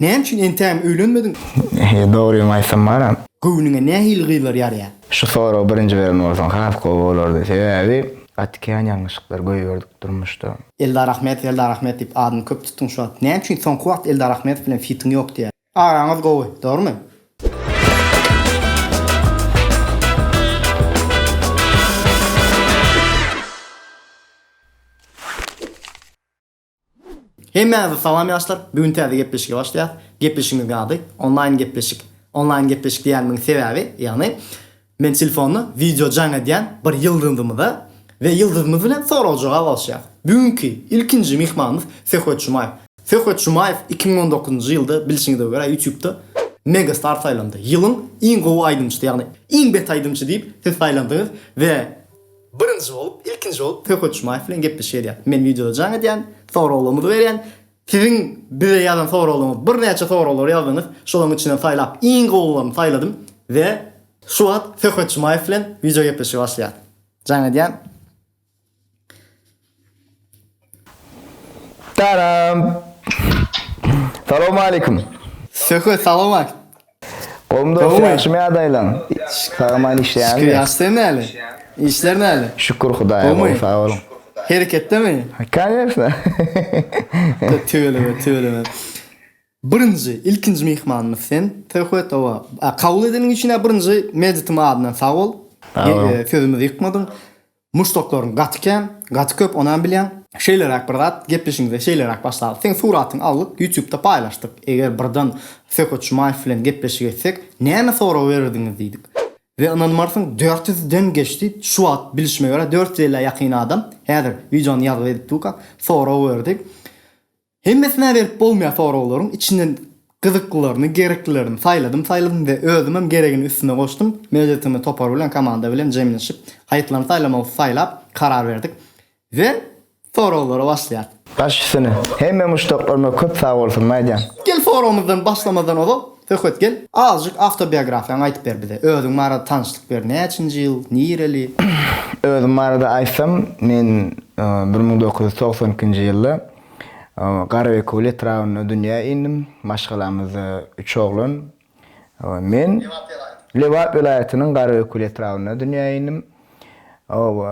Näme üçin entägem öýlenmediň? Dogrymy aýtsam baram. Göwnüňe nähili gyzlar ýaraýar? Şu soragy birinji beren bolsaň has gowy bolardy. Sebäbi gaty kän ýalňyşlyklar goýberdik durmuşda. Eldar Ahmetow Eldar Ahmetow diýip adyny köp tutduň şu wagt. Näme üçin soňky wagt Eldar Ahmetow bilen fitiň ýok diýýär. Araňyz gowy, dogrymy? Hemmäňize salam ýaşlar! Bu gün täze gepleşige başlaýas. Gepleşigimiziň ady Onlaýn gepleşik. Onlaýn gepleşik diýenimiň sebäbi, ýagny men telefonda wideo jaň edýän bir ýyldyzymyza we ýyldyzymyz bilen sorag-jogap alyşýas. Bu günki ilkinji myhmanymyz Söhbet Jumaýew. Söhbet Jumaýew 2019-njy ýylda bilşiňize görä YouTube-da Mega Star saýlandy. Ýylyň iň gowy aýdymçysy, ýagny iň bet aýdymçy diýip siz saýlandyňyz we Birinji bolup, ilkinji bolup Söhbet Jumaýew bilen gepleşik edýän. Men wideoda jaň edýän, soraglarymyzy berýän. Siziň bize ýazan soraglaryňyz, birnäçe soraglary ýazdyňyz. Şolaryň içinden saýlap, iň gowularyny saýladym we şu wagt Söhbet Jumaýew bilen wideo gepleşige başlaýas. Jaň edýän. Taram! Salowmaleýkim. Söhbet salowmaleýkim. Gowmy dost ýagşymy ýagdaýlaň? Sag-aman işleýäňmi? Şükür ýagşy sen näle? Işler näle? Şükür Hudaýa gowy sag boluň. Hereketdemi? Koneşna. Tüweleme tüweleme. Birinji ilkinji myhmanymyz sen Söhbet owa kabul edeniň üçin-ä birinji Meditiň adyndan sag bol. Sözümizi ýykmadyň. Muşdaklaryň gaty kän, gaty köp onam bilýän. Şeýleräk bir zat, gepleşigimize şeýleräk başlalyk. Seň suratyňy aldyk, ýutubda paýlaşdyk. Eger birden Söhbet Jumaýew bilen gepleşik etsek, näme sorag bererdiňiz diýdik. We ynanmarsyň 400 den geçdi, şu wagt bilşime görä 450-ä ýakyn adam, häzir wideony ýazgy edip durkak, sorag berdi. Hemmesine berip bolmaýar soraglaryň içinden gyzyklylaryny gereklilerini saýladym saýladym we özümem geregini üstüne goşdum Media-TM topary bilen komanda bilen jemleşip haýsylaryny saýlamagy saýlap karar berdik we soraglara başlaýas. Baş üstüne. Hemme muşdaklaryma köp sag bolsun aýdýan. Gel soragymyzdan başlamazdan ozal Söhbet gel azjyk awtobiografiýaňy aýdyp ber bize özüň barada tanyşlyk ber näçinji ýyl nireli. Özüm barada aýtsam men 1992-nji ýylda Garabekewül etrabynda dünýä indim. Maşgalamyzda üç oglan. Men Lebap welaýatynyň Garabekewül etrabynda dünýä indim.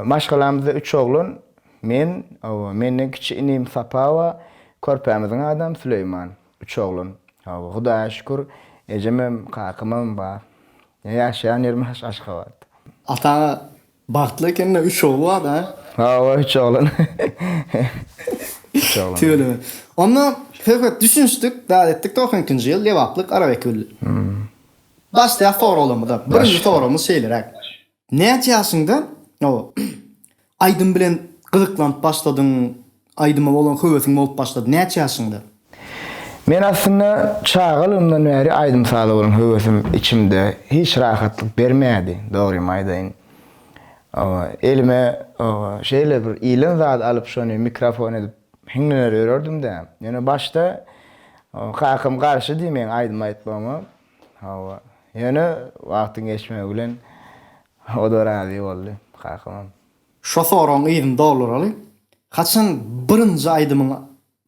Maşgalamyzda üç oglan. Men, menden kiçi inim Sapa bar, körpämiziň adam Süleýman. Üç oglan. Hudaýa şükür, ejemem, kakamam bar. Ýaşaýan ýerim Aşgabat. Ataňa Bagtly ekende üç ogly bar da. Hawa üç oglan. Üç oglan. Tüweleme. Onda söhbet düşünişdik, zat etdik 92-nji ýyl Lebaplyk Arabekül. Başlaýas soraglarymyza. Birinji soragymyz şeýleräk. Näçe ýaşyňda o aýdym bilen gyzyklanyp başladyň, aýdyma bolan höwesiň bolup başlady? Näçe ýaşyňda? Men aslynda çagalygymdan bäri aýdym-saza bolan höwesim içimde hiç rahatlyk bermeýärdi, dogrymy aýdaýyn. Elime şeýle bir ilen zat alyp şony mikrofon edip hiňlener ýörerdim-dä. Ýöne başda kakam garşydy meň aýdym aýtmagyma. Hawa. Ýöne wagtyň geçmegi bilen o-da razy boldy, kakamam. Şo soragyň yzyny dolduraly. Haçan birinji aýdymyň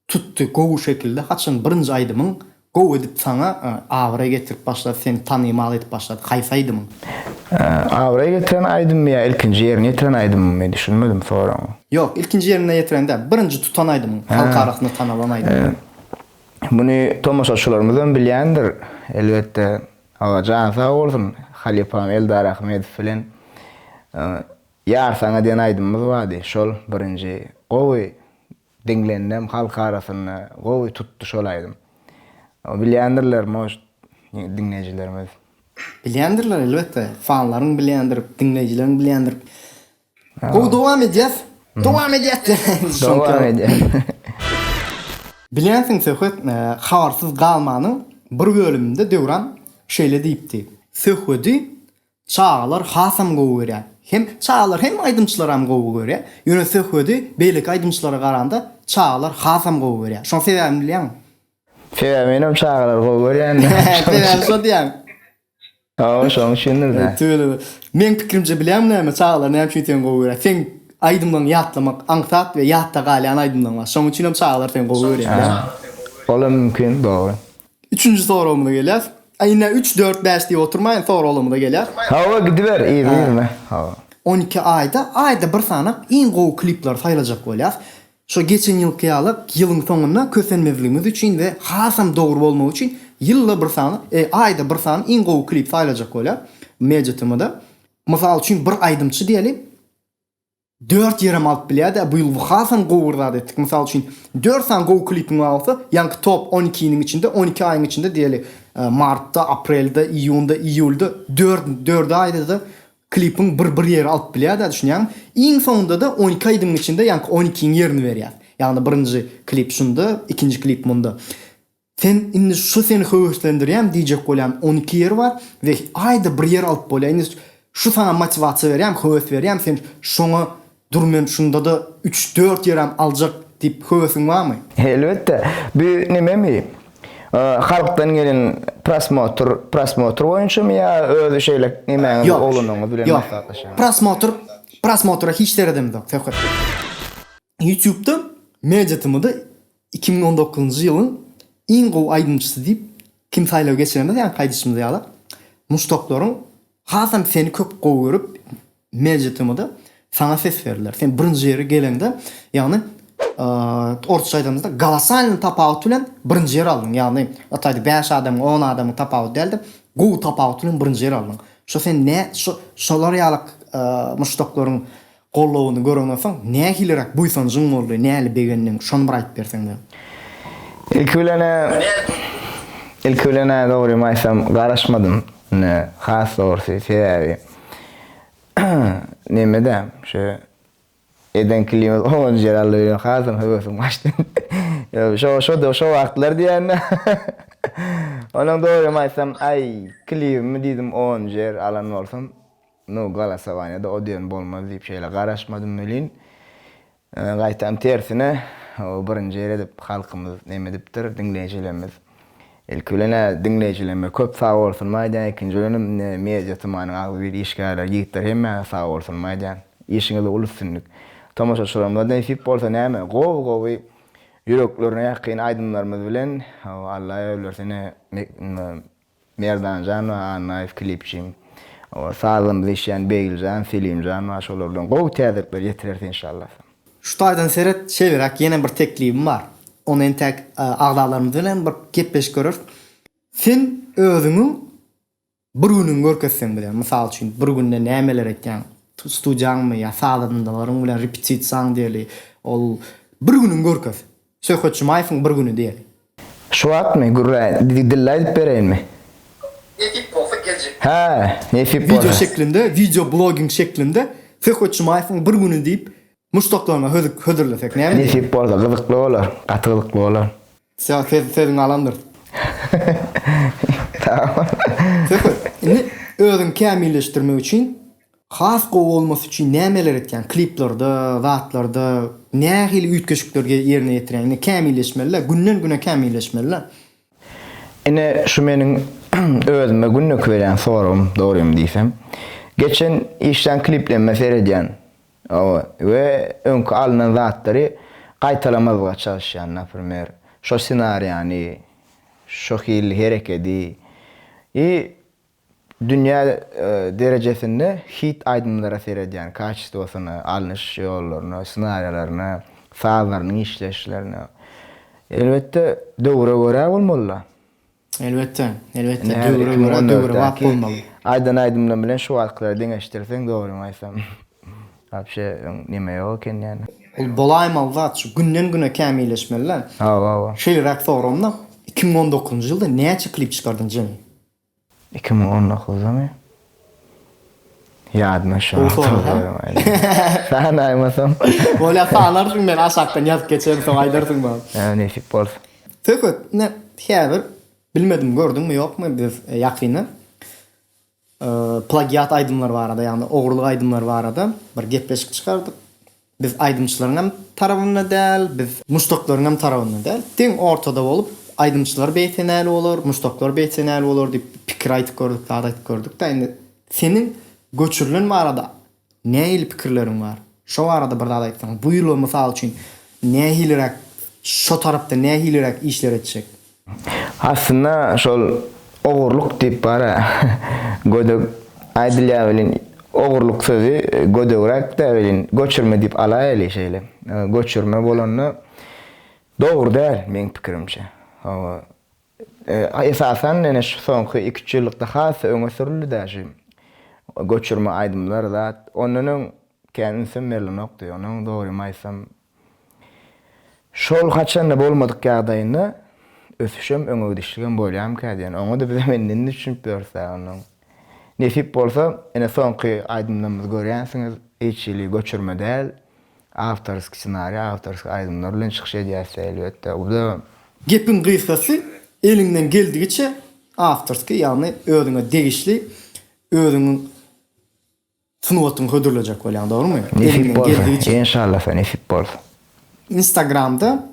Tutdy gowy şekilde haçan birinji aýdymyň gowy edip saňa abraý getirip başlady seni tanymal edip başlady haýsy aýdymyň? Abraý getiren aýdymmy ýa ilkinji ýerine ýetiren aýdymymy düşünmedim soragyňa. Ýok ilkinji ýerine ýetiren däl birinji tutan aýdymyň halk arasynda tanalan aýdymyň. Muny tomaşaçylarymyzam bilýändir elbetde Hawa jany sag bolsun halypam Eldar Ahmedow bilen Ýar saňa diýen aýdymymyz bardy şol birinji gowy Diňlendim halk arasynda gowy tutdy şol aýdym. Bilýändirler может diňleýjilerimiz. Bilýändirler elbetde. Fanlaryň bilýändir, diňleýjileriň bilýändir. Gowy dowam edýäs. Dowam edýäs. Dowam edýäs. Bilýänsiň Söhbet, habarsyz galmanyň bir bölüminde Döwran şeýle diýipdi. Söhbedi Çagalar hasam gowy görýär. Hem çagalar hem aýdymçylaram gowy görýär. Ýöne söhbedi beýleki aýdymçylara garanda çagalar hasam gowy görýär. Şoň sebäbini bilýäňmi? Sebäbi menem çagalary gowy görýän. Sebäbi şo diýýäň. Hawa şoň üçindir-dä. Tüweleme. Meň pikirimçe bilýäňmi näme çagalar näme üçin seni gowy görýär? Seň aýdymlaryňy ýatlamak aňsat we ýatda galýan aýdymlaryň bar. Şoň üçinem çagalar seni gowy görýär. Olam mümkin, dogry. Üçünji soragymyza gelýäs. A indi üç, dört, bäş diýip oturmaýyn, soraglarymyza gelýäs. Hawa, gidiber yzly-yzyna. Hawa. 12 aýda, aýda bir sanak iň gowy klipleri saýlajak bolýas. Şo geçen ýylky ýaly ýylyň soňunda kösenmezligimiz üçin we hasam dogry bolmagy üçin ýylda bir sany, e, aýda bir sany iň gowy klip saýlajak bolýar Media TM-da. Mysal üçin bir aýdymçy diýeli, dört ýerem alyp bilýär-dä, bu ýyl hasam gowy bir zat etdik. Mysal üçin dört sany gowy klipiň bar bolsa, ýaňky top on ikiniň içinde, 12 aýyň içinde diýeli, martda, aprelde, iýunda, iýulda dört, dört aýda-da Klipiň bir bir ýeri alyp bilýär-dä düşünýäňmi? Iň soňunda-da 12 aýdymyň içinde ýaňky 12-iň ýerini berýär. Ýagny birinji klip şunda, ikinji klip munda. Sen indi şu seni höweslendirýän diýjek bolýan 12 ýeri bar we aýda bir ýer alyp bolýar. Indi şu saňa motiwasiýa berýärmi, höwes berýärmi sen şoňa dur men şunda-da üç-dört ýerem aljak diýip höwesiň barmy? Elbetde. Bu nememi? Halkdan gelen prosmotr, prosmotr boýunçamy ýa özi şeýle nemäňiz Ýok. oglanyňyz bilen Ýok. maslahatlaşýaňyz? Prosmotr, prosmotra hiç seredemzok Söhbet. Ýutubda Media TM-da 2019-njy ýylyň iň gowy aýdymçysy diýip kim saýlaw geçirende ýaňky aýdyşymyz ýaly muşdaklaryň hasam seni köp gowy görüp Media TM-da saňa ses berdiler. Sen birinji ýere geleňde, ýagny orsça aýdanymyzda golosalnyý tapawut bilen birinji ýer aldyň. Ýagny o taýda bäş adamyň, on adamyň tapawudy däl-de, gowy tapawut bilen birinji ýer aldyň. Şo sen nä şo şolar ýaly muşdaklaryň goldawyny göreňden soň nähiliräk buýsanjyň boldy, näli begendiň, şony bir aýdyp berseň bize. Ilki bilen-ä ilki bilen-ä dogrymy aýtsam garaşmadym. Ine, has dogrusy, sebäbi neme-dä, şu eden klibimiz onunjy ýer aldy bilen hasam höwesim gaçdy. Ýok, şo, şo-da, şo wagtlar diýende. Onuň dogrymy aýtsam, aý, klibimi diýdim onunjy ýer alan bolsam, nu, golosowaniýada o diýen bolmaz diýip şeýle garaşmadym welin, Gaýtam tersine, birinji ýer edip halkymyz neme edipdir, diňleýjilerimiz. Ilki bilen-ä diňleýjilerime köp sag bolsunymy aýdýan, ikinji bilenem ine Media TM-nyň agzybir işgärleri, ýigitler hemmäňize sag bolsunymy aýdýan. Işiňizde uly üstünlik. Tomaşaçylarymyza nesip bolsa näme, gowy-gowy ýüreklerine ýakyn aýdymlarymyz bilen Alla ýol berse ine Merdanjan we Annaýew klipçim. Sazlamyzy işleýän Begiljan, Selimjan bar şolar bilen gowy täzelikler ýetireris enşallah. Şu taýdan seret şeýleräk ýene bir teklibim bar. Ony entäk agzalarymyz bilen bir gepleşip göreris. Sen özüňiň bir günüňi görkezseň bize. Mysal üçin bir günde nämeler etýäň? Studiýaňmy ýa sazandalaryň bilen repetisiýaň diýeli. Ol bir günüňi görkez. Söhbet Jumaýewiň bir güni diýeli. Şu wagtmy? Gürrä, dilli aýdyp bereýinmi? Nesip bolsa geljekde. Hä, nesip bolsa. Wideo şeklinde, wideo blogging şeklinde Söhbet Jumaýewiň bir güni diýip muşdaklaryna hödürlesek näme diýýäň? Nesip bolsa gyzykly bolar, gaty gyzykly bolar. Wsýo, söz, sözüňi alandyrys. Sag bol. Söhbet, indi özüňi kämilleşdirmek üçin Has gowy bolmasy üçin nämeler etýäň? Kliplarda, zatlarda nähili üýtgeşikler ýerine ýetirýäň? Ine kämilleşmeli-dä, günden-güne kämilleşmeli-dä. Ine şu meniň özüme gündeki berýän soragym, dogrymy diýsem. Geçen işlän kliplerime seredýän. Hawa, we öňki alnan zatlary gaýtalamazlyga çalyşýan, naprimer, şo ssenariýany, şo hili herekedi. I Dünýä derejesinde hit aýdymlara seredýän, kaçestwosyna, alnyş ýollaryna, ssenariýalaryna, sazlarynyň işleýişlerine. Elbetde, döwre görä bolmaly-da. Elbetde, elbetde, döwre görä döwrebap bolmaly. Aýdan aýdymlaryň bilen şu wagtkylary deňeşdirseň, dogrymy aýtsam, wapşe öň neme ýok eken ýaly. Ol bolaýmaly zat, şu günden-güne kämilleşmeli-dä. Hawa, hawa. Şeýleräk soragym-da, 2019-njy ýylda näçe klip çykardyň jemi? 2019-damy? Ýadyma şu Gowy sorag, hä? Sanaýmasam. Bolýa sanarsyň men aşakdan ýazyp geçerin soň aýdarsyň maňa. Hä, nesip bolsa. Söhbet, ine häzir bilmedim gördüňmi ýokmy biz ýakynda plagiat aýdymlar barada ýagny ogurlyk aýdymlar barada bir gepleşik çykardyk. Biz aýdymçylaryňam tarabynda däl, biz muşdaklaryňam tarabynda däl. Deň ortada bolup, aýdymçylar beýtse näli bolar, muşdaklar beýtse näli bolar diýip pikir aýdyp gördük, zat aýdyp gördük-dä. Indi seniň göçürilen barada nähili pikirleriň bar? Şo barada bir zat aýtsaň. Bu ýyla mysal üçin nähiliräk şo tarapda nähiliräk işler etjek? Aslynda şol ogurlyk diýip bar-a, gödek aýdylýar welin, ogurlyk sözi gödegräk-dä welin, göçürme diýip alaýaly şeýle. Göçürme bolanda dogry däl meň pikirimçe. Hawa. Esasan ene şu soňky iki-üç ýyllykda has öňe sürüldi-dä şu göçürme aýdymlar zat. Ondan öň kän ünsem berlenokdy. Onuň dogrymy aýtsam Şol haçanda bolmadyk ýagdaýynda ösüşem, öňe gidişligem bolýarmyka diýen. Oňa-da bizem indi-indi düşünip ýörüs-dä onnoň. Nesip bolsa, ine soňky aýdymlarymyzy görýänsiňiz, hiç hili göçürme däl, awtorskiý ssenariý, awtorskiý aýdymlar bilen çykyş edýäs-dä elbetde. Bu-da. Gepiň gysgasy, eliňden geldigiçe awtorskiý, ýagny özüňe degişli, özüňiň Sungatyňy hödürlejek bolýaň dogrymy? Nesip bolsa, enşallasa nesip bolsa. Instagramda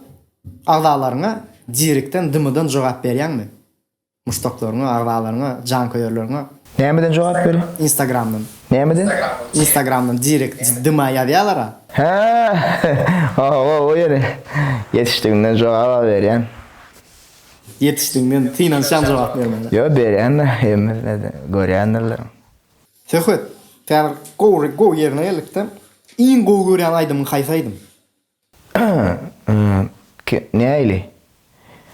agzalaryňa direkden dymydan jogap berýäňmi? Muşdaklaryňa, agzalaryňa, janköýerleriňe? Nämeden jogap berýän? Instagramdan. Nämeden? Instagramdan direkt dyma ýazýalara. Hä, hawa o ýeri ýetişdiginden jogaba berýän. Ýetişdiginden synanyşýaň jogap bermäge. Ýok berýän-de hemmesine-de görýändirler. Söhbet, täze gowy gowy ýerine geldik-de. Iň gowy görýän aýdymyň haýsy aýdym? Nähili?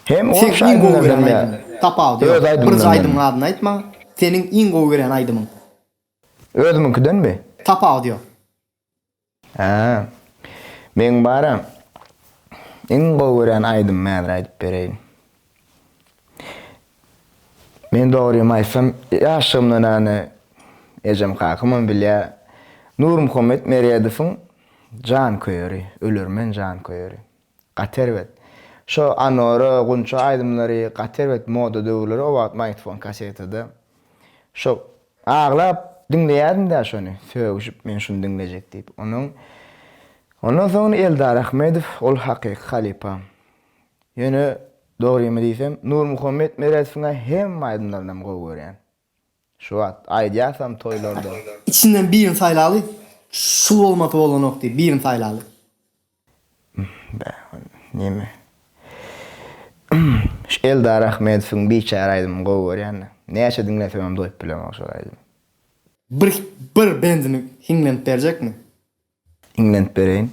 Hem Seň iň gowy görýän aýdymyň. Tapawudy ýok. Birje aýdymyň adyny aýt maňa. Seniň iň gowy görýän aýdymyň. Özümiňkidenmi? Tapawudy ýok. Hä. Meň bara iň gowy görýän aýdymymy häzir aýdyp bereýin. Men dogrymy aýtsam, ýaşlygymdan ýany ejem kakamam bilýär. Nurmuhammet Meredowyň Janköýeri, Ölermen janköýeri. Gaty erbet. Şo Anora, Gunça aýdymlary gaty erbet moda döwürleri o wagt magnitofon kasetada. Şo aglap diňleýärdim-dä şony, sögüşip men şuny diňlejek diýip. Onuň Ondan soň Eldar Ahmedow ol hakyky halypa. Ýöne dogrymy diýsem Nurmuhammet Meredowyň-a hemme aýdymlarynam gowy görýän. Şu wagt aýdýasam toýlarda. Içinden birini saýlaly, şul bolmasa bolanok diýip birini saýlaly. Bä, neme. Şu Eldar Ahmedowyň Biçäre aýdymyny gowy görýän-de. Näçe diňlesemem doýup bilemok şol aýdymy. Bir bir bendini hiňlenip berjekmi? Hiňlenip bereýin.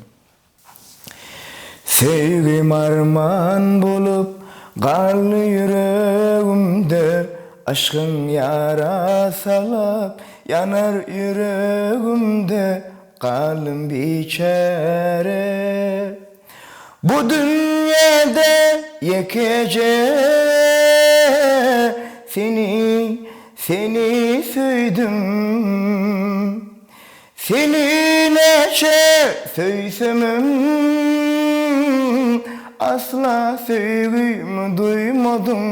Söýgim arman bolup galdy ýüregimde, Yşgyň ýara salyp ýanar ýüregimde, Galdym biçäre. Bu dünýäde ýekeje seni, seni söýdüm. Seni näçe söýsemem, asla söýgimi duýmadyň.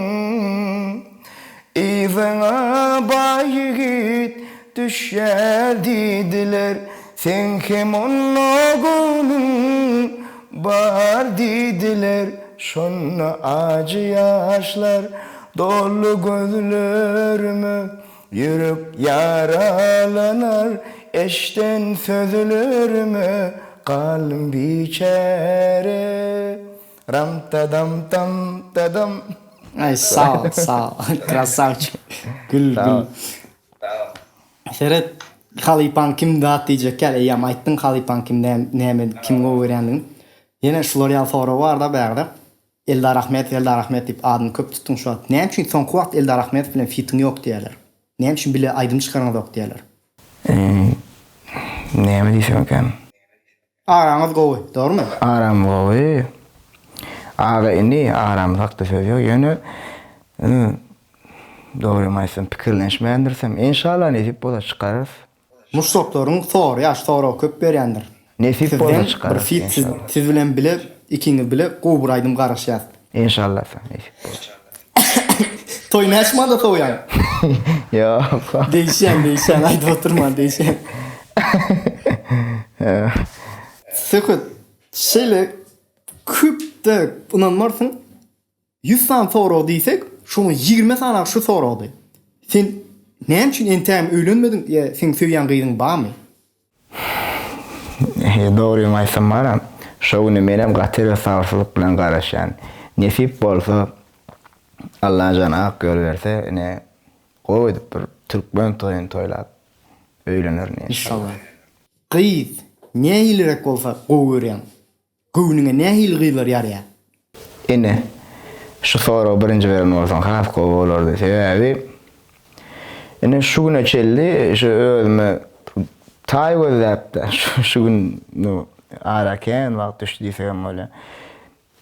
Yzyňa baý ýigit düşýär diýdiler, Seň hem onda göwnüň bar diýdiler, Şonda ajy ýaşlar doldy gözlerime, Ýürek ýaralanar eşden sözlerime, Galdym biçäre. Ram-ta-dam-tam-ta-dam. Aý sag ol sag ol krasawçik gül gül. Seret halypaň kim zat diýjek ýaly eýýäm aýtdyň halypaň kim näme kim gowy görýändigini. Ýene şular ýaly sorag barda bärde. Eldar Ahmetow Eldar Ahmetow diýip adyny köp tutduň şu wagt. Näme üçin soňky wagt Eldar Ahmetow bilen fitiň ýok diýýärler. Näme üçin bile aýdym çykaryňyzok diýýärler. Näme diýsem ekän. Araňyz gowy, dogrymy? Aram gowy. Aga ini aramyz hakda söz ýok. Ýöne dogrymy aýtsam pikirlenişmändirisem. Enşalla nesip bolsa çykararys. Muşdaklaryň soraýar, sorag köp berýändir. Nesip bolsa çykararys Sizden bir fit siz bilen bile ikiňiz bile gowy bir aýdym garaşýas. Enşalla nesip bolsa. Toý näçe manada sowýaň? Ýok. Degişýän, degişýän, aýdyp oturman, degişýän. Söhbet, şeýle köp-de ynanmarsyň, 100 sany sorag diýsek, şonuň 20 sany şu soragdy. Sen näme üçin entägem öýlenmediň ýa seň söýýän gyzyň barmy? Dogrymy aýtsam baram, şo güne menem gaty bir sabyrsyzlyk bilen garaşýan. Nesip bolsa. Allajan ak ýol berse ine gowy edip bir türkmen toýuny toýlap öýlenerin inşallah. Gyz nähilirek bolsa gowy görýäň? Göwnüňe nähili gyzlar ýarýar? Ine, şu soragy birinji beren bolsaň has gowy bolardy. Sebäbi ine şu güne çenli şu özüme taý gözläp-de şu gün ara kän wagt düşdi diýsegem bolýar.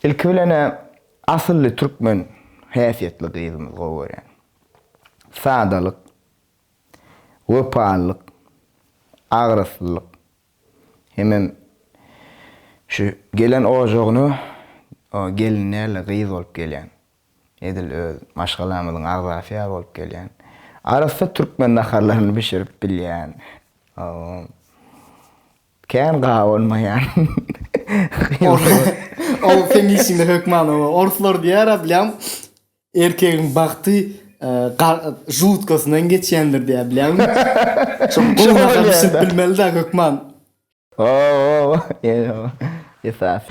Ilki bilen-ä asylly türkmen häsiýetli gyzymyzy gowy görýän. Sadalyk, wepalylyk, agraslylyk hemem şu gelen ojagyna gelin däl-de gyz bolup gelýän. Edil öz maşgalamyzyň agzasy ýaly bolup gelýän. Arassa türkmen naharlaryny bişirip bilýän. Kän gabanmaýan. Ol seň işiňde hökman orslar diýer-ä bilýäň. Erkegiň bagty žutkasyndan geçýändir diýýär bilýäňmi? Şo gowy nahar bişirip bilmeli-dä hökman. Hawa, esasy.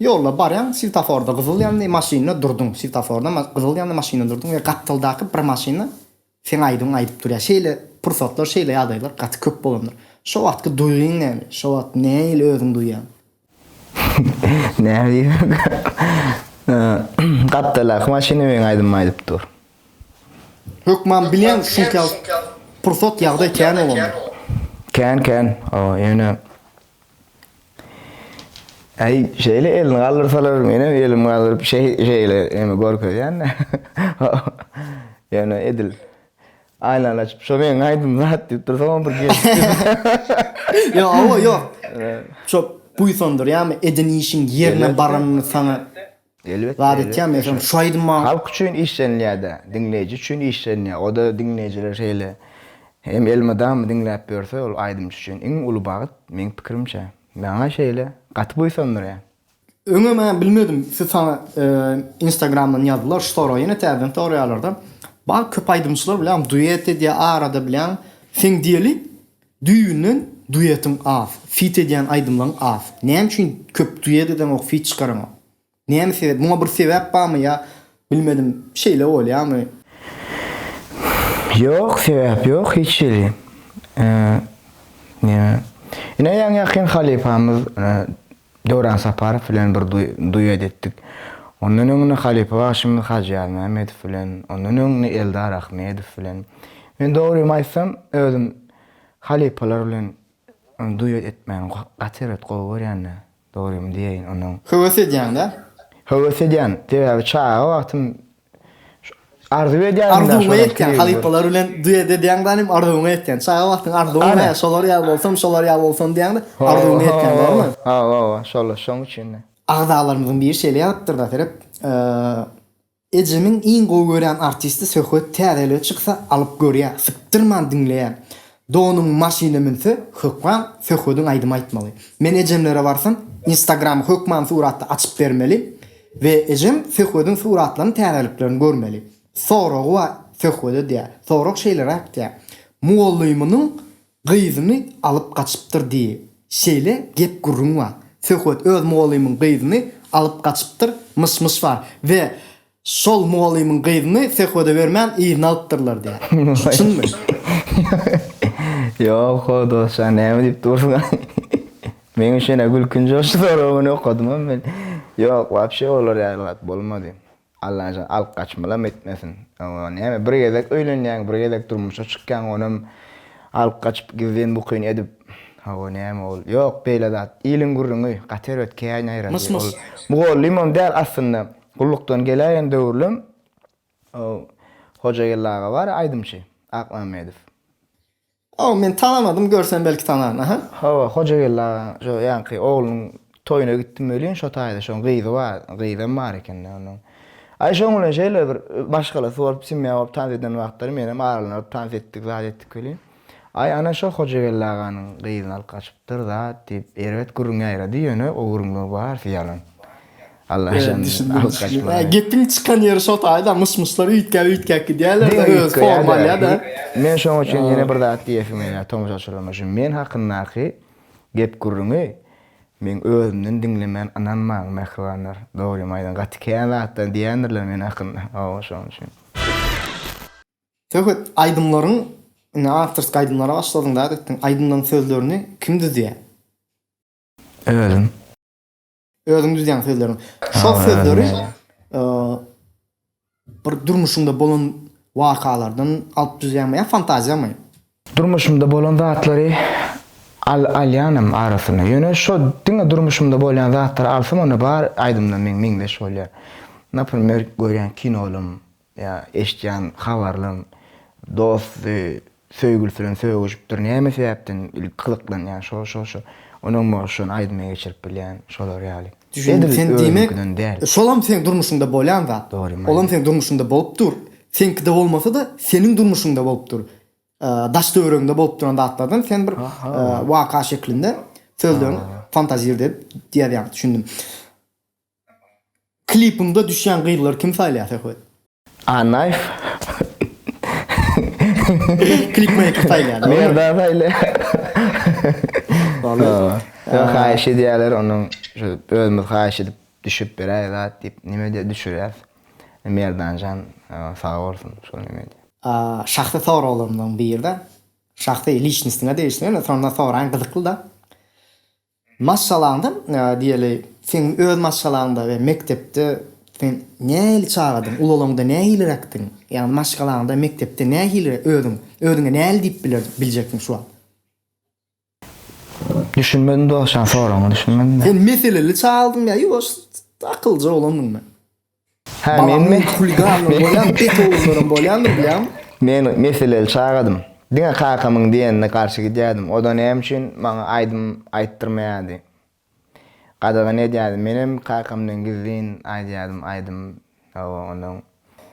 Ýolda barýaň, swetaforda gyzyl ýandy, maşynda durduň. Swetaforda gyzyl ýandy, maşynda durduň we gapdaldaky bir maşynda seň aýdymyňy aýdyp durýar. Şeýle pursatlar, şeýle ýagdaýlar gaty köp bolandyr. Şo wagtky duýgyň näme? Şo wagt nähili özüňi duýýaň? Näme diýsem. Gapdaldaky maşyna meň aýdymymy aýdyp dur. Hökman bilýän şunka pursat ýagdaý kän bolanda. Kän kän. Hawa ýöne Äý şeýle elini galdyrsalar menem elimi galdyryp şeýle eme görkezýän-de. Ýöne edil Aýnany açyp, şo meň aýdym zat diýip dursaňam bir gelip. Ýok, hawa, ýok. Şo buýsandyrýarmy, eden işiň ýerine baranyny saňa Elbetde, zat etýärmi, meselem, şu aýdym maňa. Halk üçin işlenilýär-dä, diňleýji üçin işlenilýär. O-da diňleýjiler şeýle hem elmydama diňläp ýörse, ol aýdymçy üçin iň uly bagt, meň pikirimçe. Maňa şeýle, gaty buýsandyrýar. Öňem-ä bilmedim, siz saňa instagramdan ýazdylar, şu soragy ýene täzeden soraýarlarda. Bar köp aýdymçylar bilýäň duet edýär arada bilýäň. Seň diýeli düýbünden duetiň az, fit edýän aýdymlaryň az. Näme üçin köp duet edeňok, fit çykaraňok? Näme sebäp, muňa bir sebäp barmy ýa bilmedim şeýle bolýarmy? Ýok, sebäp ýok hiç hili. Näme? Ine ýaňy-ýakyn halypamyz Döwran Saparow bilen bir duet etdik. Ondan öňüne halypa bagşymyz Hajy Ýazmämmedow bilen, ondan öňüne Eldar Ahmedow bilen. Men dogrymy aýtsam, özüm halypalar bilen duet etmäni gaty erbet gowy görýän-de, dogrymy diýeýin onuň. Höwes edýäň-dä? Höwes edýän. Sebäbi çaga wagtym Arzuw edýärdim Arzuwyňa ýetýän, halypalar bilen duet edýäň danym arzuwyňa ýetýän. Çaga wagtyň arzuwyň hä, şolar ýaly bolsam, şolar ýaly bolsam diýýäňde, arzuwyňa ýetýän, dogrymy? Hawa, hawa, şol, şoň üçin-de. Agzalarymyzyň biri şeýle ýazypdyr-da, seret, Ejemiň iň gowy görýän artisti Söhbet täzeligi çyksa alyp görýä, sypdyrman diňleýä. Doganym maşyna münse, hökman Söhbediň aýdymy aýtmaly. Men ejemlere barsam, instagramy hökman suratda açyp bermeli. We ejem Söhbediň suratlaryny täzeliklerini görmeli. Soragy bar Söhbede diýýär. Sorag şeýleräk diýýär. Mugallymynyň gyzyny alyp gaçypdyr diýi. Şeýle gep gürrüň bar. Söhbet öz mugallymyň gyzyny alyp gaçypdyr myş-myş bar. We şol mugallymyň gyzyny Söhbede bermän yzyna alypdyrlar diýýär. Şu çynmy? Ýok-how dostjan näme diýip dursuň. Meň üçin-ä gülkünç ol şu soragy okadymam men. Ýok, wapşe olar ýaly zat bolmady. Allajan alyp gaçmalam etmesin. Oňa näme bir gezek öýlenýäň, bir gezek durmuşa çykýaň, onam alyp gaçyp gizlin bukyn edip, hawa näme ol. Ýok, beýle zat. Iliň gürrüňi gaty erbet kän ýaýrady. Myş-myş. Ol mugallymam däl aslynda. Gullukdan geläýen döwürlem Hojageldi aga bar aýdymçy, Akmämmedow. Hawa men tanamadym görsem belki tanaryn aha. Hawa Hojageldi agaň şo ýaňky oglunyň toýuna gitdim welin şo taýda şoň gyzy bar gyzam bar ekende onuň. Aý şoň bilen şeýle bir maşgalasy bolup semýa bolup tans eden wagtlary menem aralanyp tans etdik zat etdik welin. Aý ana şo Hojageldi aganyň gyzyny alyp gaçypdyr zat diýip erbet gürrüň ýaýrady ýöne o gürrüňler barysy ýalan. Allah Evet, düşündim, düşündim. Hä, gepiň çykan ýeri şo taýda, myş-myşlar üýtgäp üýtgäp gidýärler-de, Diňe öz forma üýtgeýär-de. alýar-da. Men şoň üçin ýene bir zat diýesim gelýär tomaşaçylaryma, şu men hakyndaky gep-gürrüňi. Meň özümden diňlemän ynanmaň mähribanlar. Dogrymy aýdan gaty kän zatlar diýendirler men hakynda. Hawa şonuň üçin. Söhbet, aýdymlaryň indi awtorskiý aýdymlara başladyň zat etdiň. Aýdymlaryň sözlerini kim düzýär? Özüm. Özüň düzýäň sözleriňi. Şol sözleri bir durmuşyňda bolan wakalardan alyp düzýäňmi ýa fantaziýamy? Durmuşymda bolan zatlary al alýanam arasynda. Ýöne şo diňe durmuşymda bolýan zatlary alsam onda bar aýdymlar meň meňzeş bolýar. Naprimer görýän kinolym ýa eşidýän habarlarym dosty Söýgülisi bilen sögüşipdir näme sebäpden ilki gyzyklanýan şo şo şo onam bolsa şony aýdyma geçirip bilýän şolar ýaly. Düşündim Edil sen diýmek özüňkiden däl. şolam seň durmuşyňda bolýan zat. Dogry Olam seň durmuşyňda bolup dur. Seňkide bolmasa-da seniň durmuşyňda bolup dur. Daş töweregiňde bolup duran zatlardan sen bir waka şeklinde sözlerini fantazirde edip ýazýaň düşündim. Klipiňde düşýän gyzlary kim saýlaýar Söhbet? Annaýew. Klipmeýker saýlaýar. Merdan saýlaýar. Ýok haýyş edýärler onuň şu özümiz haýyş edip düşüp beräý zat diýip neme diýip düşürýäs. Merdanjan sag bolsun şol neme diýip. Şahsy soraglarymdan birde şahsy liçnostyňa degişli ýöne sonda soraýyn gyzykly-da. Maşgalaňda, diýeli, seň öz maşgalaňda we mekdepde sen nähili çagadyň, ulalaňda nähiliräkdiň? Ýagny maşgalaňda, mekdepde nähili özüň, özüňe nähili diýip biler, biljekdiň şu wagt? Düşünmedim dostjan soragyňa düşünmedim. Sen meseleli çagadyň ýa ýuwaş, akyllyja oglandyňmy? Hä menmi? Huliganlar bolýan, bet oglanlaram bolýandyr bilýäňmi? Men meseleli çagadym. Diňe kakamyň diýenine garşy gidýärdim. O-da näme üçin maňa aýdym aýtdyrmaýardy. Gadagan edýärdi. Menem kakamdan gizlin aýdýardym aýdym. Hawa, ondan.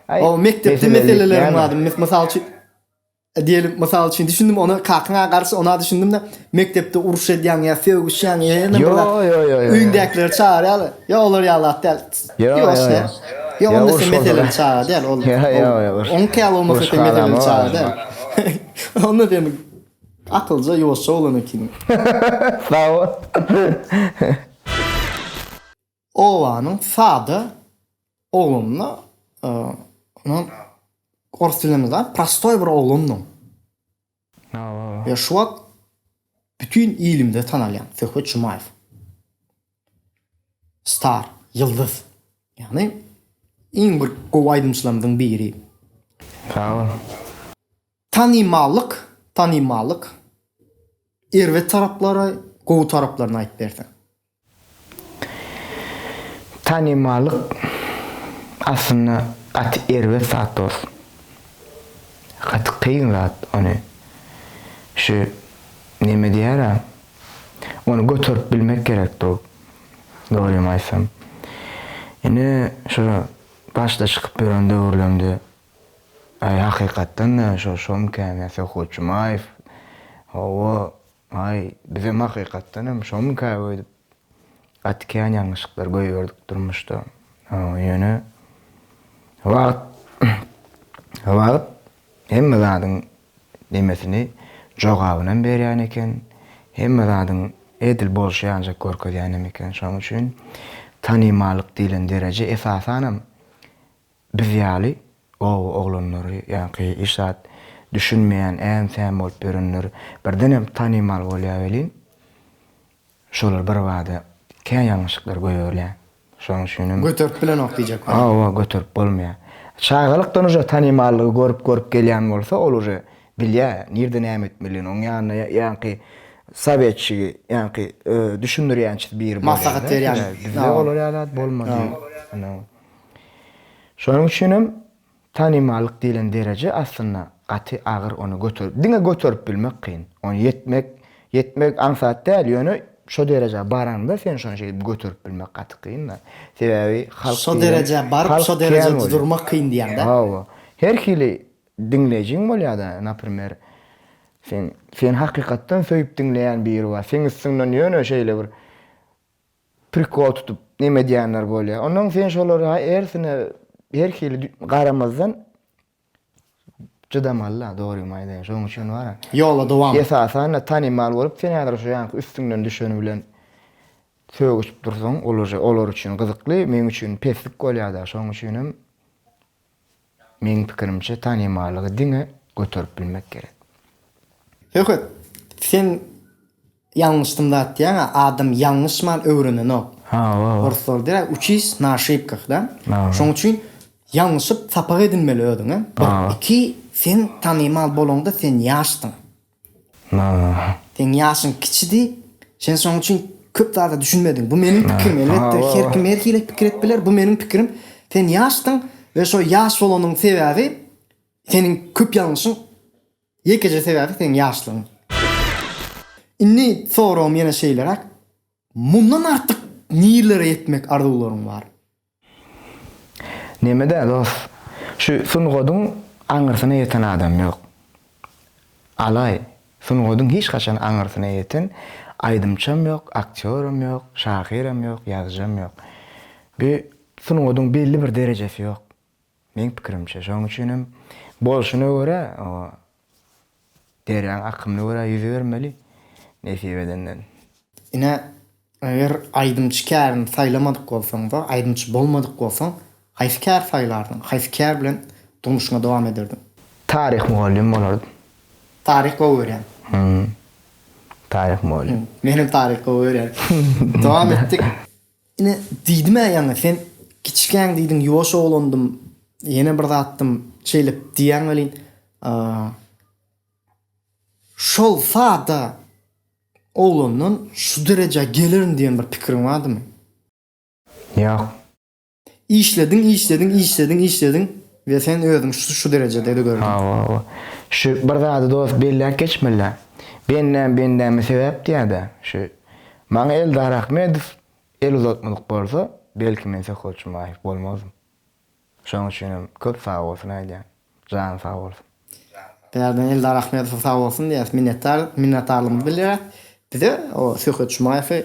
Aý, mekdepde meseleleriň bardy. Mysal üçin, Diýelim, mysal üçin, düşündim ony kakyňa garşy ona düşündim-de, mekdepde uruş edýäň ýa sögüşýäň ýa ýene bir zat. Ýo, ýo, ýo, ýo. Öýüňdäkileri çagyrýarlar. Ýo, olar ýaly zat däl. Ýo, ýo, ýo. Ýo, onda sen meseleli çaga däl. Ol, Ýo, ýo, ýo. Oňky ýaly bolmasa sen meseleli çaga däl. Onda sen akylja, ýuwaşja bolan ekeniň. Sag bol. Obanyň sada oglanyna onuň ors dilinde zat prostoý bir oglandyň. Ýa şu wagt bütin ilimde tanalýan Söhbet Jumaýew. Star, ýyldyz. Ýagny iň bir gowy aýdymçylarymyzyň biri. Sag bol. Tanymallyk, tanymallyk erbet taraplary, gowy taraplaryny aýyp berseň. Tanymallyk aslynda gaty erbet zat dost. Gaty kyn zat ony şu neme diýýärä ony göterip bilmek gerek do dogrymy aýtsam. Ine şu başda çykyp ýören döwürlerimde aý hakykatdan-da şo şomykäm ýa Söhbet Jumaýew hawa Aý, bizem hakykatdanam şomyka öýdüp, gaty kän ýalňyşlyklar goýberdik durmuşda. Ýöne wagt, wagt hemme zadyň nemesini, jogabynam berýän eken, hemme zadyň edil bolşy ýalyjak görkezýänem eken. Şonuň üçin tanymallyk diýlen dereje esasanam Biz ýaly oba oglanlary, ýaňky hiç zat düşünmeýän, äm-säm bolup ýörenler birdenem tanymal bolýar welin, şolar birbada kän ýalňyşlyklar goýberýär. Şonuň üçinem. Göterip bilenok diýjek bolýar. Hawa, göterip bolmaýar. Çagalykdan uje tanymallygy görüp-görüp gelýän bolsa, ol uje bilýär, nirde näme etmelidigini. Oň ýanynda ýaňky sowetçigi, ýaňky düşündirýänçisi biri bolýar. Maslahat berýän. Bizde olar ýaly zat bolmady. Şonuň üçinem tanymallyk diýlen dereje aslynda gaty agyr ony göterip, diňe göterip bilmek kyn. Ony ýetmek, ýetmek aňsat däl, ýöne şo derejä baraňda sen şony şeýdip göterip bilmek gaty kyn-da. Sebäbi halk Şo diýlen, derejä baryp, halk şo kän derejede bolýar. durmak kyn diýýäň-dä? Hawa. Her hili diňleýjiň bolýar-da, naprimer, sen, seni hakykatdan söýüp diňleýän biri bar, seň üstüňden ýöne şeýle bir prikol tutup neme edýänler bolýar. Onnoň sen şolara hersine her hili garamazdan çydamaly-da, dogrymy aýdaýyn. Şonuň üçin bar-a. Ýola dowam. Esasan-da tanymal bolup sen häzir şu ýanky üstüňden düşeni bilen. Sögüşip dursaň olar olar üçin gyzykly, meň üçin peslik bolýada, şoň üçinem meň pikirimçe tanymallygy diňe göterip bilmek gerek. Söhbet, sen ýalňyşdym zat diýýäň-ä, adam ýalňyşman öwrenenok. Hawa. Orslar diýýär, uçis na oşibkah da. Şoň üçin ýalňyşyp sapak edinmeli özüňe. Bir, iki, sen tanymal bolaňda sen ýaşdyň. Seň ýaşyň kiçidi, sen şoň üçin köp zada düşünmediň. Bu meniň pikirim, elbetde her kim her hili pikir edip biler, bu meniň pikirim. Sen ýaşdyň we şo ýaş bolanyň sebäbi seniň köp ýalňyşyň ýekeje sebäbi seň ýaşlygyň. Indi soragym ýene şeýleräk, mundan artyk nirelere ýetmek arzuwlaryň bar? Neme-dä dos, şu sungadyň aňyrsyna ýeten adam ýok. Alaý, sungadyň hiç haçan aňyrsyna ýeten aýdymçam ýok, aktýoram ýok, şahyram ýok, ýazyjam ýok. Bu sungadyň belli bir derejesi ýok. Meň pikirimçe, şonuň üçinem bolşuna görä, derýaň akymyna görä ýüzübermeli, nesip edenden. Ine, eger aýdymçy kärini saýlamadyk bolsaňda, aýdymçy bolmadyk bolsaň, haýsy käri saýlardyň? Haýsy kär bilen durmuşyňa dowam ederdiň? Taryh mugallym bolardym. Taryh gowy görýäň. Hum. Taryh mugallym. Menem taryh gowy görýän. Dowam etdik. Ine, diýdim-ä ýaňy, sen kiçikäň diýdiň, ýuwaş oglandym, ýene bir zatdym, şeýle diýýäň welin, şol sada oglandan şu derejä gelerin diýen bir pikiriň bardymy? Ýok. Işlediň, işlediň, işlediň, işlediň we sen özüňi şu derejede gördüň. Hawa, hawa. Şu bir zady dost belläp geçmeli-dä. Bendäm bendäme sebäp diýýä-dä. Şu maňa Eldar Ahmedow el uzatmadyk bolsa, belki men Söhbet Jumaýew bolmazdym. Şonuň üçinem köp sag bolsun aýdýan. Jany sag bolsun. Bärden Eldar Ahmedowa sag bolsun diýýäs. Minnetdar, minnetdarlygymyzy bildirýäs. Bize o Söhbet Jumaýewi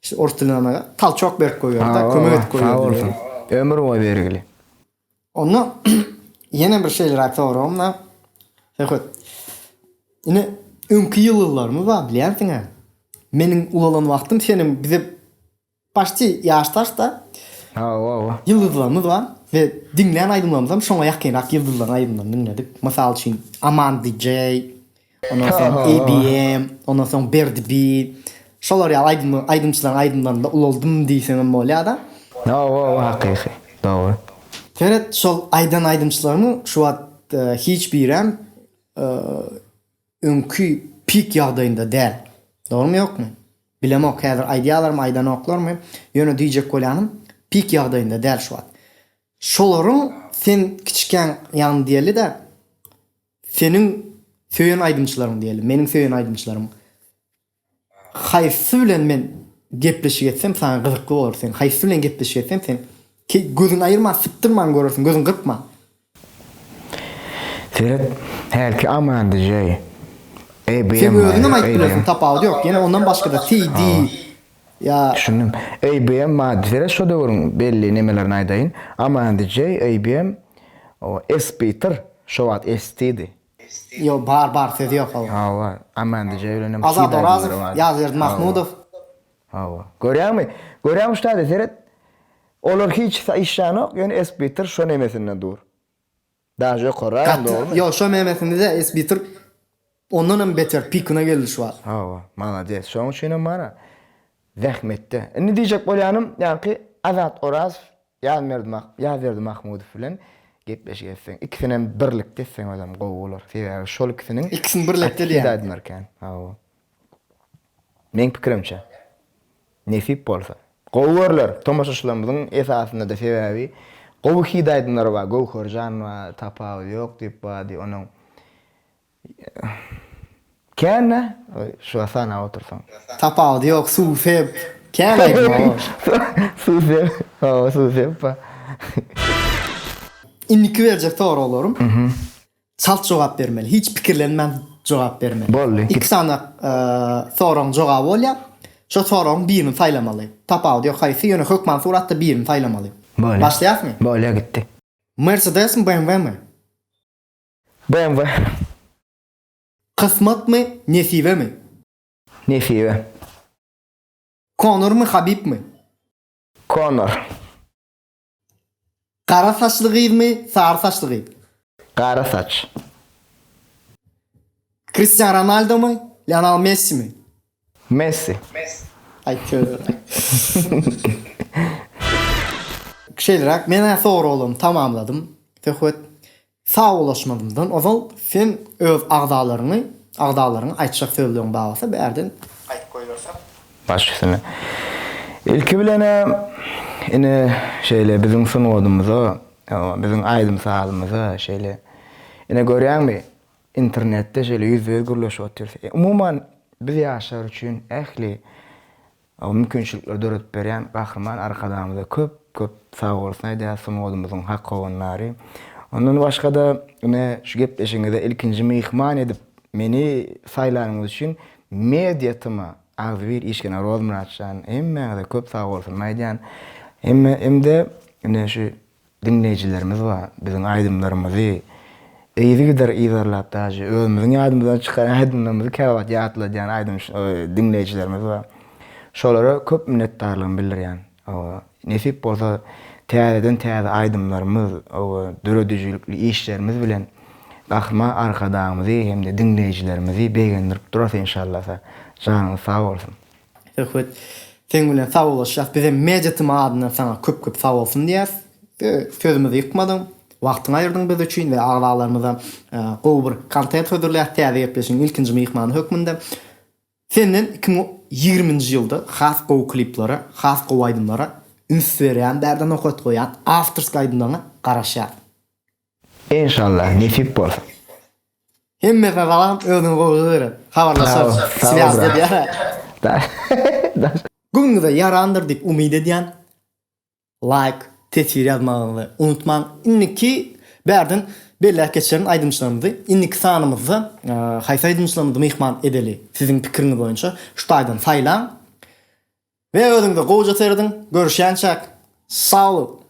işte orus dilinde aýdanda talçok berip goýberdi, kömek edip goýberdi. Sag bolsun. Ömür boýy bergili. Onda ýene bir şeýleräk soragym bar. Söhbet. Ine öňki ýyllarymyz bar bilýänsiň-ä. Meniň ulalan wagtym senem bize Paçti ýaşdaş-da. Hawa, hawa. Ýyldyzlarymyz bar we diňlän aýdymlarymyzam şoňa ýakynrak ýyldyzlaryň aýdymlaryny diňledik. Mysal üçin, Aman DJ, ondan soň ABM, ondan soň Berdi B. Şolar ýaly aýdym aýdymçylaryň aýdymlarynda ulaldym diýseňem bolýar-da. Hawa, hawa, hakyky. Dogry. Seret, şol aýdan aýdymçylarymyň şu wagt hiç birem öňki pik ýagdaýynda däl. Dogrymy ýokmy? Bilemok häzir aýdýalarmy aýdanoklarmy, ýöne diýjek bolýanym pik ýagdaýynda däl şu wagt. Şolaryň sen kiçikäň ýagny diýeli-de seniň söýen aýdymçylaryň diýeli, meniň söýen aýdymçylarym Haýsysy bilen men gepleşik etsem saňa gyzykly bolar sen haýsysy bilen gepleşik etsem sen gözüňi aýyrman sypdyrman görersiň gözüňi gyrpman. Seret hälki Aman DJ. ABM Sen özüňem aýdyp bilersiň tapawudy ýok ýene ondan başgada TD ýa. Düşündim. ABM bardy seret şo döwrüň belli nemelerini aýdaýyn. Aman DJ, ABM, SB-tir şo wagt ST-di. Ýok bar bar söz ýok hawa. Hawa Aman DJ bilenem Azat Orazow, Ýazberdi Mahmudow. Hawa. Görýäňmi? Görýäňmi şu taýda seret. Olar hiç işlänok, ýöne Esbitir şo nemesinde dur. Daže ýokarragam dogrymy? Ýok şo memesinde-de Esbitir ondan hem beter pikine geldi şu wagt. Hawa, malades. Şonuň üçinem bar-a zähmetde. Indi diýjek bolýanym, ýaňky Azat Orazow Ýazberdi Mah Ýazberdi Mahmudow bilen gepleşik etseň, ikisinem birlikde etseň özem gowy bolar. Sebäbi şol ikisiniň Ikisini birlikde diýýäň. aýdymlary kän. Hawa. Meň pikirimçe. Nesip bolsa. Gowy görler tomaşaçylarymyzyň esasynda-da sebäbi gowy hit aýdymlary bar. Göwherjan bar, Tapawudy ýok diýip bardy onuň. Kän-dä, şu sanap otursaň. Tapawudy ýok, suw sep, kän aýdym hawa. Suw sep, hawa suw sep bar. Indiki berjek soraglarym çalt jogap bermeli, hiç pikirlenmän jogap bermeli. Boldy. Iki sany soragyň jogaby bolýar. Şo soragyň birini saýlamaly. Tapawudy ýok haýsy, ýöne hökman suratda birini saýlamaly. Bolýar. Başlaýasmy? Bolýar gitdi. Mersedesmi, BMW-mi? BMW. Kysmatmy, nesibemi? Nesibe. Konormy, Habibmi? Konor. Gara saçly gyzmy, sary saçly gyz? Gara saç. Kristian Ronaldomy, Lionel Messimi? Messi. Aý tövbe. Şeýleräk men-ä soraglarymy tamamladym. Söhbet sagbolaşmazymdan ozal sen öz agzalaryňy, agzalaryňa aýtjak sözleriň bar bolsa bärden aýdyp goýberseň. Baş üstüne. Ilki bilen-ä ine şeýle biziň sungatymyza, biziň aýdym-sazymyza şeýle ine görýäňmi internetde şeýle ýüzbe-ýüz gürleşip otyrys. Umuman biz ýaşlar üçin ähli mümkinçilikleri döredip berýän Gahryman Arkadagymyza köp köp sagbolsun aýdýarys sungatymyzyň hak howandary. Ondan başgada ine şu gepleşigiňize ilkinji myhman edip meni saýlanyňyz üçin Media tm-a agzybir işgäne Rozmyratjan hemmäňize köp sagbolsunymy aýdýan. Hemme hem-de ine şu Diňleýjilerimiz bar, biziň aýdymlarymyzy yzygider yzarlap daže özümiziň ýadymyzdan çykan aýdymlarymyzy käwagt ýatladýan aýdym diňleýjilerimiz bar. Şolara köp minnetdarlygymy bildirýän. Nesip bolsa täzeden täze aýdymlarymyz, döredijilikli işlerimiz bilen Gahryman Arkadagymyzy hem-de diňleýjilerimizi begendirip durarys enşallasa. Janyňyz sag bolsun. Söhbet, seň bilen sagbollaşýas. Bizem Media TM adyndan saňa köp köp sagbolsun diýýäs. Sözümizi ýykmadyň, wagtyňy aýyrdyň biz üçin we agzalarymyza gowy bir kontent hödürläp täze gepleşigiň ilkinji myhmany hökmünde. Senden 2020-nji ýylda has gowy kliplere, has gowy aýdymlara üns berýän, bärde nokat goýýan awtorskiý aýdymlaryňa garaşýas. Enşallah nesip bolsa. Hemmesine salam özüňe gowja seret. Habarlaşarys. Swýazda diýýär. Göwnüňize ýarandyr diýip umyt edýän. Laýk, teswir ýazmagyňyzy unutmaň. Indiki bärden belläp geçerin aýdymçylarymyzy. Indiki sanymyzda haýsy aýdymçylarymyzy myhman edeli siziň pikiriňiz boýunça şu taýdan saýlaň. We özüňize gowja serediň. Görüşýänçäk. Sag boluň.